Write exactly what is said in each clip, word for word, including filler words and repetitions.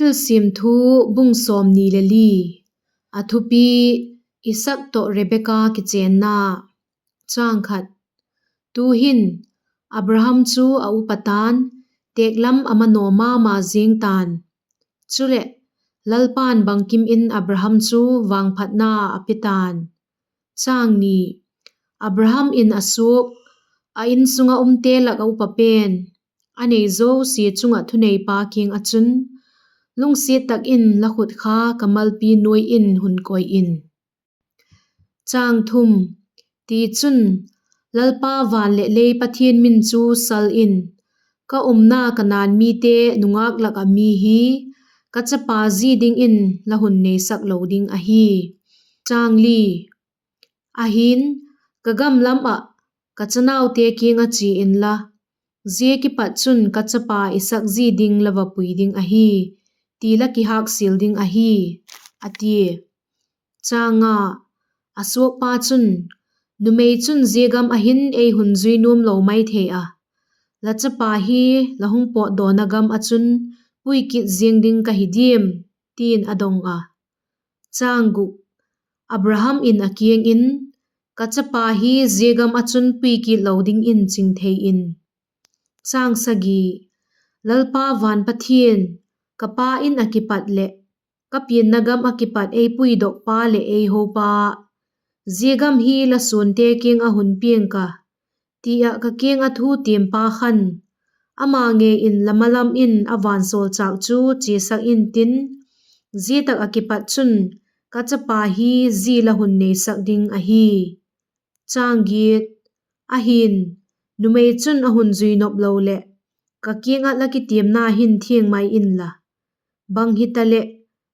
Thilsiam Thu, bung sawmni le li. A thupi: Isaak tawh Rebeka kichênna. Tu'hin Abraham chu a upa ta'n, têk lam a manaw ma ma ziang ta'n; chuleh, Lalpa'n bangkim in Abraham chu vangphatna a pe ta'n. Abraham in a suak, a insung ah umte lak ah upa pen, a nei zosia chung ah thuneipa kiang ah chun, Lungsiat tak in la khut kha ka malpi nuai in hun koi in. Tichun, Lalpa van leh lei Pathian min chu sal in, ‘Ka umna Kanaan mite nungâk lak ah mi hi ka chapa zi dingin la hun neisak lo ding ahi. Ahi'n, ka gam lam ah ka chanaute kiang ah chia inla, zia kipat chun ka chapa Isaak zi ding la va pui ding ahi,’ ti la kihâksial ding ahi, a tia. A suakpa chun, Numei chun zia gam ah hin ei hun zui nuam lo mai thei a, la chapa hi la hung pawtdawna gam ah chun pui kit ziang ding ka hi diam? ti'n a dong a. Abraham in a kiang in, Ka chapa hi zia gam ah chun pui kit lo dingin ching thei in. Lalpa van Pathian, ‘Ka pa in ah kipat leh ka pianna gam ah kipat ei puidokpa leh ei hopa, zia gam hi la suante kiang ah hun pia'ng ka,’ ti ah ka kiang ah thu tiampa khan, ama ngei in la malam in a vansawlchâk chu chiasak intin, zia tak ah kipat chun ka chapa hi zi la hun neisak ding ahi. Ahi'n, numei chun a hun zui nop lo leh, ka kiang ah la kitiamna hin thiang mai inla, bang hitaleh,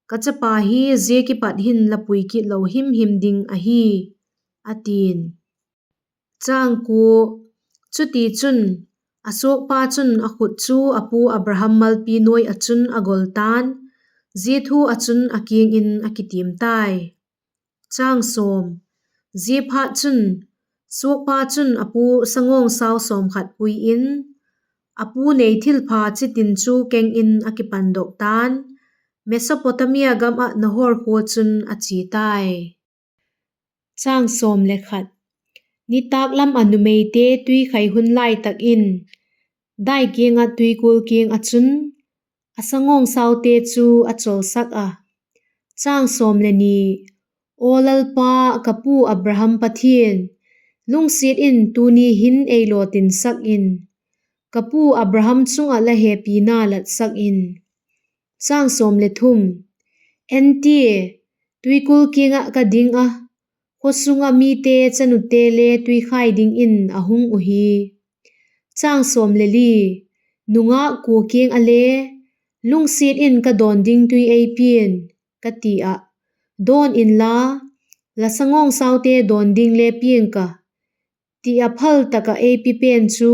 ka chapa hi zia kipat hin la pui kit lo himhim ding ahi, a ti'n. Chutichun, a suakpa chun a khut chu a pu Abraham malpi nuai ah chun a gol ta'n, zia thu ah chun a kiang in a kitiam tai. Ziaphatchun, suakpa chun a pu sangawngsau sawmkhat pui in, a pu nei thilpha chitin chu keng in a kipandok ta'n, Mesopotamia gam ah Nahor khua chun a chia tai. Nitâk lam ah numeite tuikhai hun lai tak in, dai kiang ah tuikual kiang ah chun, a sangawngsaute chu a chawlsak a. Aw Lalpa, ka pu Abraham Pathian, lungsiat in tuni hin ei lawtinsak in; ka pu Abraham chung ah la hepina latsak in. En tia, tuikual kiang ah ka ding ah, khaw sung ah mite chanute le tuikhai dingin a hung uhi. Nungâk kua kiang ah le, ‘Lungsiat in ka dawn ding tui ei pia'n,’ ka ti ah, ‘Dawn inla, la sangawngsaute dawn ding le pia'ng ka,’ ti ah phal tak ah ei pi pen chu,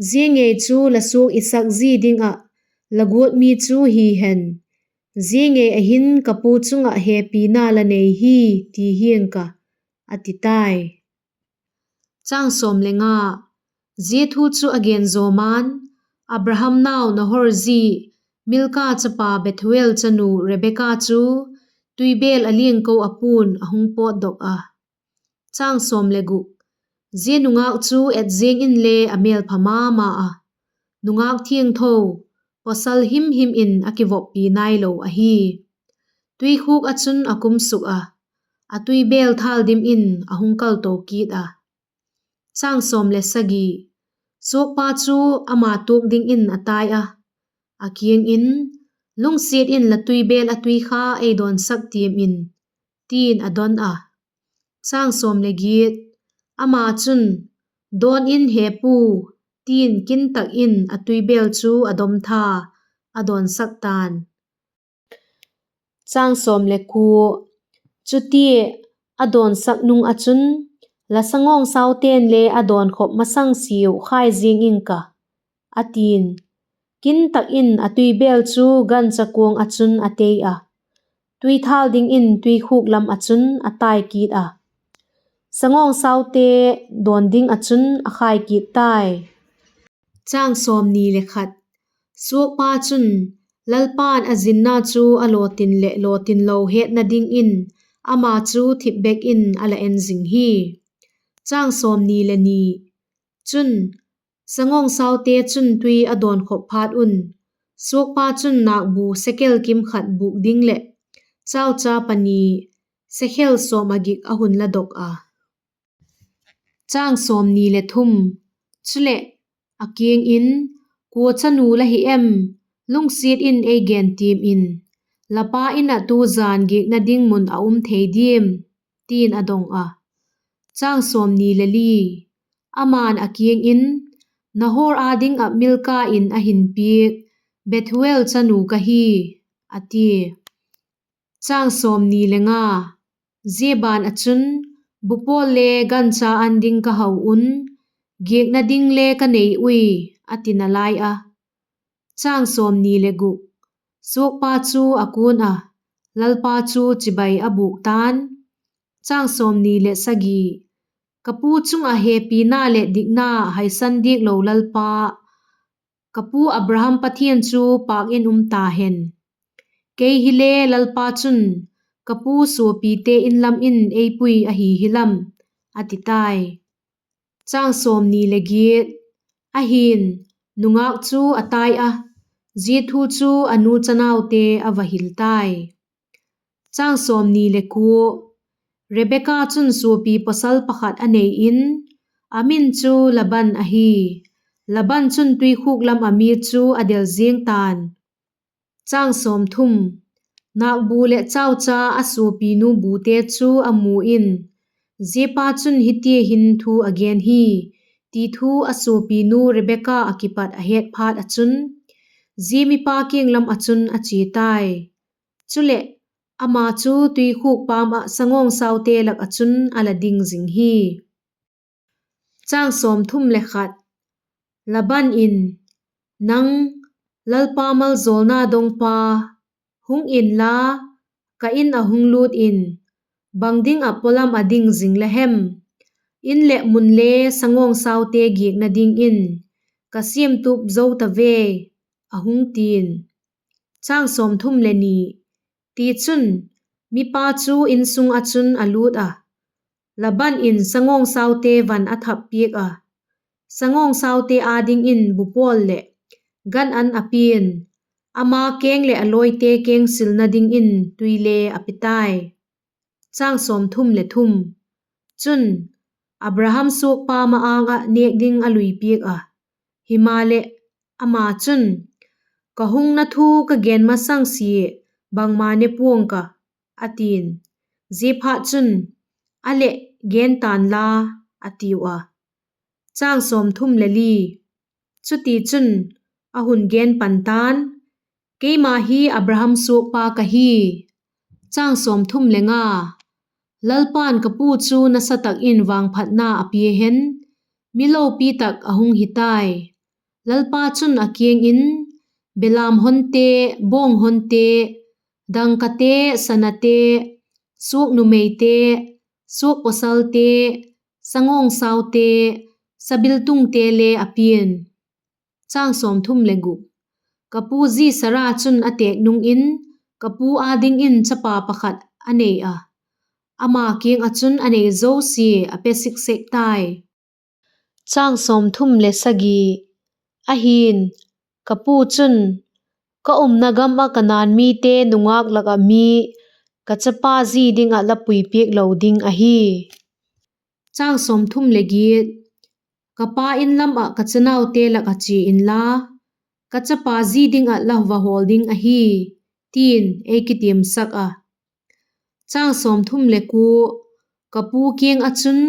zia ngei chu la suak Isaak zi ding ah la guat mi chu hi hen, zia ngei ah hin ka pu chung ah hepina la nei hi, ti hiang ka, a ti tai. Zia thu chu a gen zaw ma'n, Abraham nau Nahor zi, Milka chapa Bethuel chanu Rebeka chu tuibêl a liangko ah pua'n a hung pawtdok a. Zia nungâk chu et ziang inle a mêlpha ma ma a, nungâk thiangtho, pawsal himhim in a kivoppi nailo ahi. Tuikhûk ah chun a kum suk a, a tuibêl thâldim in a hung kalto kit a. Suakpa chu ama tuak dingin a tai a, a kiang in, ‘Lungsiat in la tuibêl ah tui kha ei dawnsak tiam in,’ ti'n a don a. Ama chun, ‘Dawn in, he pu,’ ti'n kin tak in a tuibêl chu a dom tha, a dawnsak ta'n. Chutia a dawnsak nung ah chun, la sangawngsaute'n le a dawnkhop masang siau khai ziang ing ka, a ti'n. Kin tak in a tuibêl chu gancha kuang ah chun a tei a, tui thâl dingin tuikhûk lam ah chun a tai kit a, sangawngsaute dawn ding ah chun a khai kit tai. Suakpa chun, Lalpa'n a zinna chu a lawtin leh lawtinlo hetna dingin ama chu thip bek in a la en zing hi. Chun, sangawngsaute chun tui a dawnkhop phat un, suakpa chun nâkbu sekel kim khat bûk ding leh chaucha pani, sekel sawm ah gik a hun la dok a. Chuleh, a kiang in, Kua chanu la hi em? Lungsiat in ei gen tiam in, la pa In ah tu jan giakna ding mun a um thei diam? ti'n a dong a. Ama'n a kiang in, Nahor â ding ah Milka in a hin piak Bethuel chanu ka hi, a tia. Zia ban ah chun, Bupawl le gancha an ding ka hau un, giakna ding le ka nei ui, a ti nalai a. Suakpa chu a kuan ah, Lalpa chu chibai a bûk ta'n, Ka pu chung ah hepina leh dikna haisan diak lo Lalpa, ka pu Abraham Pathian chu pâk in um ta hen; kei hile Lalpa chun ka pu suapite In lam in ei pui ahi hilam, a ti tai. Ahi'n, nungâk chu a tai a, zia thu chu a nu chanaute a va hil tai. Rebeka chun suapi pawsal pakhat a nei in, a min chu Laban ahi. Laban chun tuikhûk lam ah mi chu a del ziang ta'n. Nâkbu leh chaucha a suapinu bute chu a mu in, Zia pa chun hitia hin thu a gen hi, ti thu a suapinu Rebeka ah kipat a het phat ah chun, zia mipa kiang lam ah chun a chia tai. Chuleh, ama chu tuikhûk pâm ah sangawngsaute lak ah chun a la ding zing hi. Laban in, Nang, Lalpa maljawlna dongpa, hung inla, ka In ah hung lût in; bang ding ah pawlam ah ding zing la hem? In leh mun le sangawngsaute giakna dingin ka siamtup zo ta ve, a hung ti'n. Tichun, mipa chu insung ah chun a lût a, Laban in sangawngsaute van a thap piak a, sangawngsaute â dingin bupawl leh gan an a pia'n, ama keng leh a lawite keng silna dingin tui le a pe tai. Chun, Abraham suakpa ma-âng ah nêk ding a lui piak a; himaleh, ama chun, Ka hungna thu ka gen masang sia bangma ne pua'ng ka, a ti'n. Ziaphatchun, A leh, gen ta'n la, a tiu a. Chutichun, a hun gen pan ta'n, Keima hi Abraham suakpa ka hi. Lalpa'n ka pu chu nasa tak in vangphatna a pia hen, mi lopi tak a hung hi tai. Lalpa chun a kiang in, Belam honte, bawng honte, dangkate, sanate, suak numeite, suak pawsalte, sangawngsaute, sabiltungte le a pia'n. Ka pu zi Sara chun a têk nung in, ka pu â dingin chapa pakhat a nei a, ama kiang ah chun a nei zosia a pe sik sek tai. Ahi'n, ka pu chun, Ka umna gam ah Kanaan mite nungâk lak ah mi ka chapa zi ding ah la puipiak lo ding ahi. Ka pa In lam ah ka chanaute lak ah chia inla, ka chapa zi ding ah la va hawl ding ahi, ti'n ei kitiamsak a. Ka pu kiang ah chun,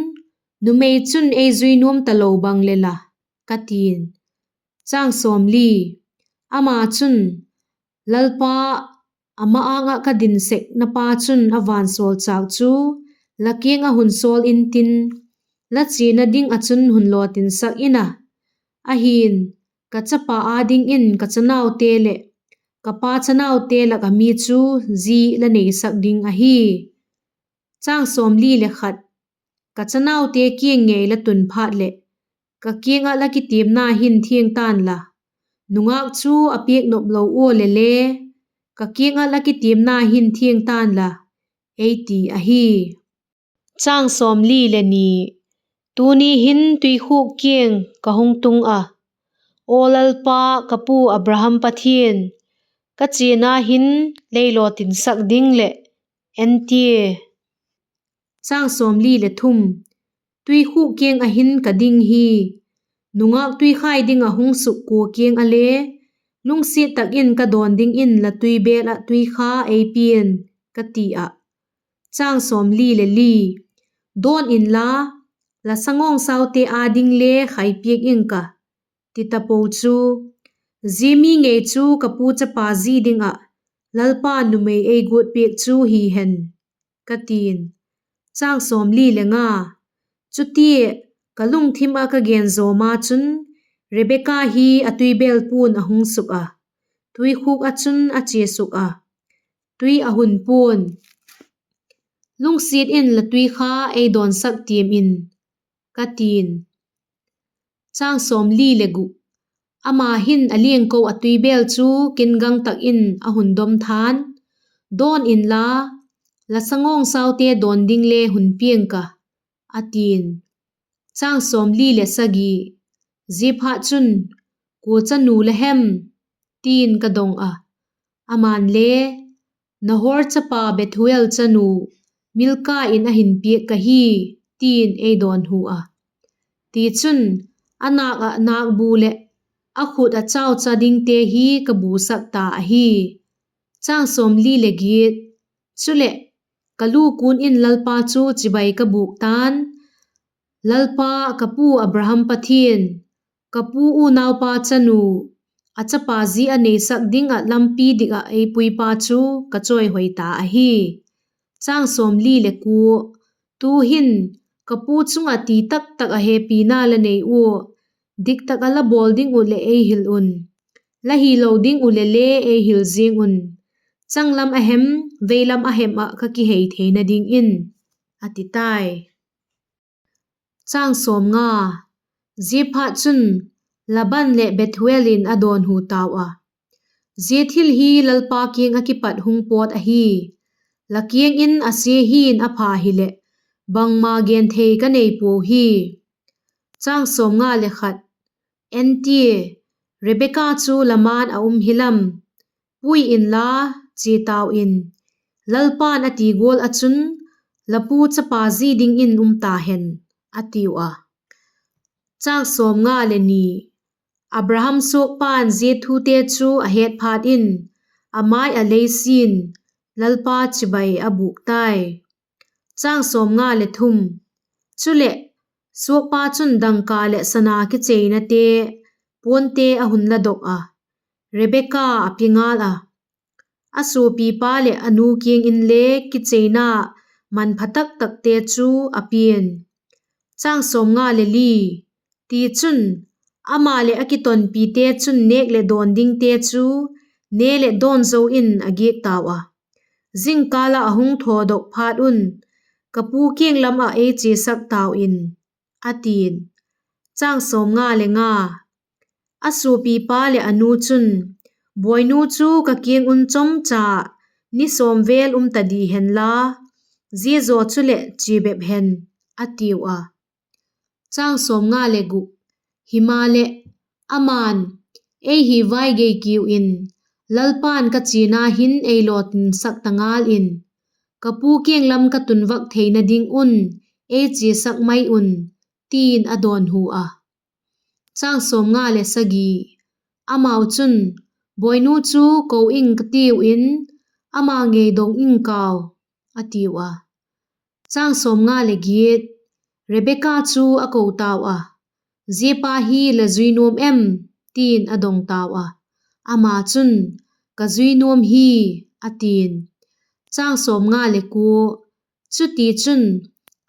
Numei chun ei zui nuam talo bang le la, ka ti'n. Ama chun, Lalpa, a ma-âng ah ka din sekna pa chun a vansawlchâk chu la kiang ah hun sawl intin, la chiana ding ah chun hun lawtinsak in a; ahi'n, ka chapa â dingin ka chanaute leh ka pa chanaute lak ah mi chu zi la neisak ding ahi. Ka chanaute kiang ngei la tun phat leh, ka kiang ah la kitiamna hin thiang ta'n la, Nungâk chu a piak nop lo ua le le, ka kiang ah la kitiamna hin thiang ta'n la, ei ti ahi. Tuni hin tuikhûk kiang ka hung tung ah, Aw Lalpa, ka pu Abraham Pathian, ka chiana hin lei lawtinsak ding leh, en tia, tuikhûk kiang ah hin ka ding hi, nungâk tuikhai ding ah hung suk kua kiang ah le, lungsiat tak in ka dawn dingin la tuibêl ah tuikha ei pia'n, ka ti ah. Dawn inla, la sangawngsaute â ding le khai piak ing ka, ti tapo chu, zia mi ngei chu ka pu chapa zi ding ah Lalpa'n numei ei guat piak chu hi hen, ka ti'n. Chutia ka lungthim ah ka gen zawm ah chun, Rebeka hi a tuibêl pua'n a hung suk ah, tuikhûk ah chun a chia suk ah, tui a hun pua'n. Lungsiat in la tuikha ei dawnsak tiam in, ka ti'n. Ama hin a liangko ah tuibêl chu kingang tak in a hun dom tha'n, dawn inla, la sangawngsaute dawn ding le hun piang ka, a ti'n. Ziaphatchun, Kua chanu la hem? ti'n ka dong ah, ama'n le, Nahor chapa Bethuel chanu, Milka in a hin piak ka hi, ti'n ei dawnhu a. Tichun, a nâk ah nâkbu leh a khut ah chaucha dingte hi ka busak ta ahi. Chuleh, ka lu kuan in Lalpa chu chibai ka bûk ta'n; Lalpa, ka pu Abraham Pathian, ka pu unaupa chanu, a chapa zi a neisak ding ah lampi dik ah ei puipa chu ka chawihoi ta ahi. Tu'hin, ka pu chung ah ti tak tak ah hepina la nei ua, dik tak ah la bawl ding uh leh ei hil un; la hilo ding uh leh le ei hil ziang un, changlam a hem, veilam a hem ah ka kihei theina dingin, a ti tai. Ziaphatchun, Laban leh Bethuel in a dawnhu tau a, Zia thil hi Lalpa kiang ah kipat hung pawt ahi; la kiang in a sia hi'n a pha hileh, bangma genthei ka nei puau hi. En tia, Rebeka chu la ma'n a um hilam? Pui inla, chia tau in; Lalpa'n a ti gual ah chun la pu chapa zi dingin um ta hen, a tiu a. Abraham suakpa'n zia thute chu a het phat in, a mai ah lei sia'n, Lalpa chibai a bûk tai. Chuleh, suakpa chun dangka leh sana kicheinate puante a hun ladok a, Rebeka a pi ngal a, a suapipa leh a nu kiang inle kicheina manpha tak takte chu a pia'n. Tichun, ama leh a kitonpite chun nêk leh dawn dingte chu ne leh dawn zo in a giak tau a, Zingkâl ah a hung thawdok phat un, ka pu kiang lam ah ei chiasak tau in, a ti'n. A suapipa leh a nu chun, Bawinu chu ka kiang un chomcha ni sawm vêl um ta di henla, zia zaw chuleh chia bep hen, a tiu a. Himaleh, ama'n, Ei hi vai gei kiu in, Lalpa'n ka chiana hin ei lawtinsak ta ngal in, ka pu kiang lam ka tun vak theina ding un ei chiasak mai un, ti'n a dawnhu a. Amau chun, Bawinu chu ko ing ka tiu in, ama ngei dong ing kau, a tiu a. Rebeka chu a ko tau a, Zia pa hi la zui nuam em? ti'n a dong tau a. Ama chun, Ka zui nuam hi, a ti'n. Chutichun,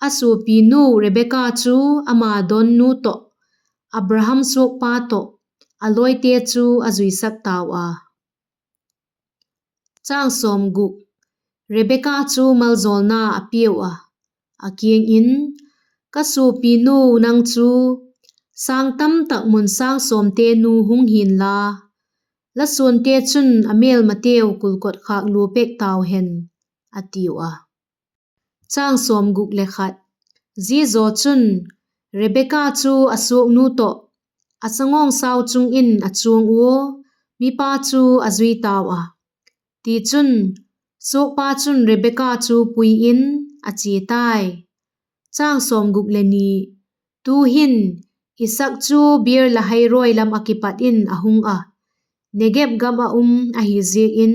a suapinu Rebeka chu ama dawnnu tawh, Abraham suakpa tawh, a lawite chu a zuisak tau a. Rebeka chu maljawlna a piau a, a kiang in, Ka suapinu, nang chu sâng tam tak mun sâng sawmte nu hung hi'nla, La suante chun a mêlmateu kulkot khâk lua pêk tau hen, a tiu a. Zia zaw chun Rebeka chu a suaknu tawh a sangawngsau chung in a chuang ua, mipa chu a zui tau a. Tichun, suakpa chun Rebeka chu pui in a chia tai. Tu'hin Isaak chu Beer-lahai-roi lam ah kipat in a hung ah, Negeb gam ah um ahi ziak in.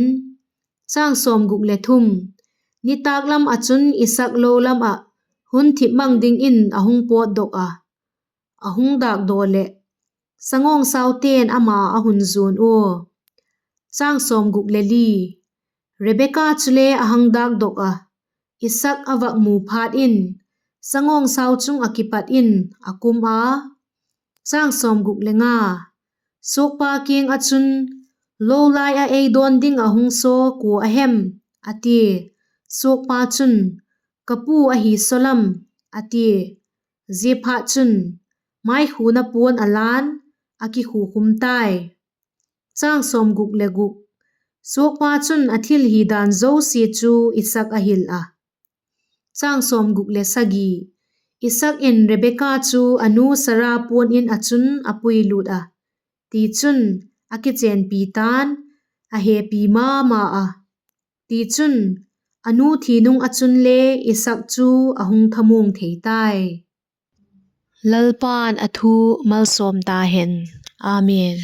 Nitâk lam ah chun Isaak lo lam ah hun thip mang dingin a hung pawtdok ah, a hung dâkdaw leh, sangangsaute'n ama a hun zuan ua. Rebeka chule a hang dâkdok ah, Isaak a vak mu phat in, sangangsau chung ah kipat in a kum a. Suakpa kiang ah chun, Lo lai ah ei dawn ding ah hung saw kua a hem? a tia. Suakpa chun, Ka pu ahi saw lam, a tia. Ziaphatchun, maikhuna puan a la'n, a kikhukhum tai. Suakpa chun a thil hi dan zosia chu Isaak a hil ah. Isaak in Rebeka chu a nu Sara puan in ah chun a puilût ah, tichun, a kichênpi ta'n, a hepi ma ma a. Tichun, a nu thi nung ah chunle Isaak chu a hung thamuang thei tai. Lalpa'n a thu malsawm ta hen. Amen.